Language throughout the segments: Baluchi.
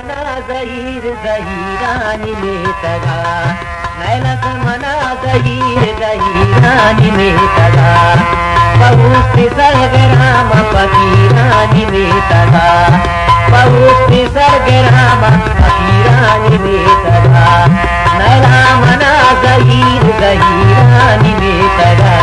زہیر زہیرانی میتگا، نیلت منا زہیر زہیرانی میتگا، پہ اوست سرگرام فقیرانی میتگا، پہ اوست سرگرام فقیرانی میتگا، نیلا منا زہیر زہیرانی میتگا۔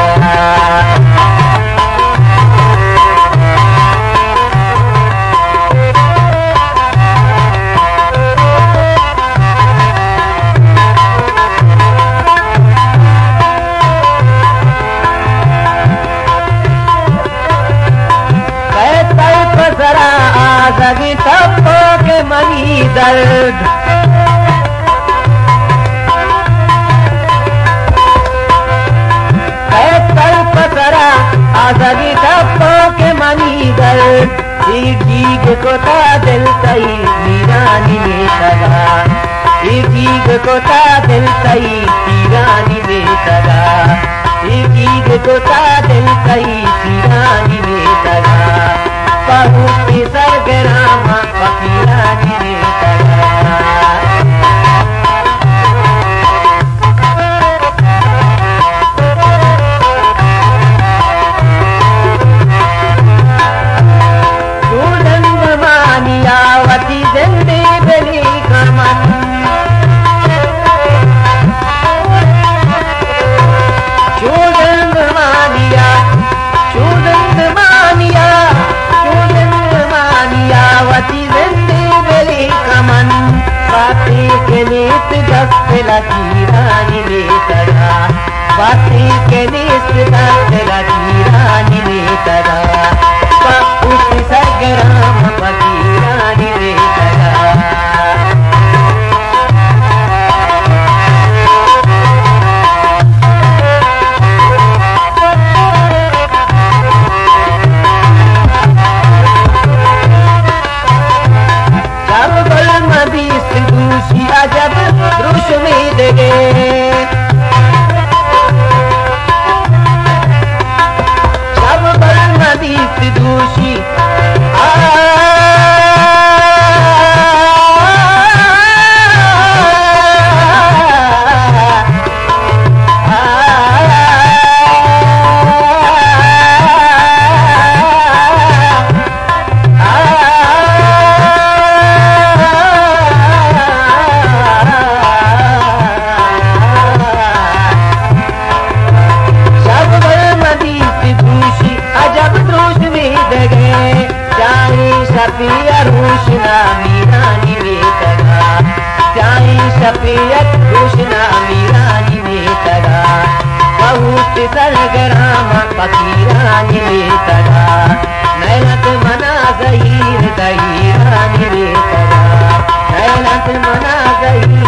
کئے تئی پسرا آزگی تپو کہ منی درد۔ کئے تئی پسرا آزگی تپو کہ منی درد۔ اے جیگ کتا دل تئی پیرانی میتگا، اے جیگ کتا دل تئی پیرانی میتگا، اے جیگ کتا دل تئی پیرانی میتگا، پہ اوست سرگرام فقیرانی میتگا۔ چو زندمانیا وتی زندے بلیکاں من۔ چو زندمانیا، چو زندمانیا، چو زندمانیا وتی زندے بلیکاں من۔ باتے کہ نیست دست لکیرانی میتگا، باتے کہ نیست دست لکیرانی میتگا، پہ اوست سرگرام فقیرانی میتگا۔ شب گل مدیست دوشی عجب دروشمے دگے۔ شب گل مدیست دوشی۔ آ، آ، شب گل مدیست دوشی عجب دروشمے دگے، چاہے شپی ءَ روشنا میرانی میتگا، چاہے شپی ءَ روشنا میرانی میتگا، پہ اوست سرگرام فقیرانی میتگا، نیلت منا زہیر زہیرانی میتگا، نیلت منا زہیر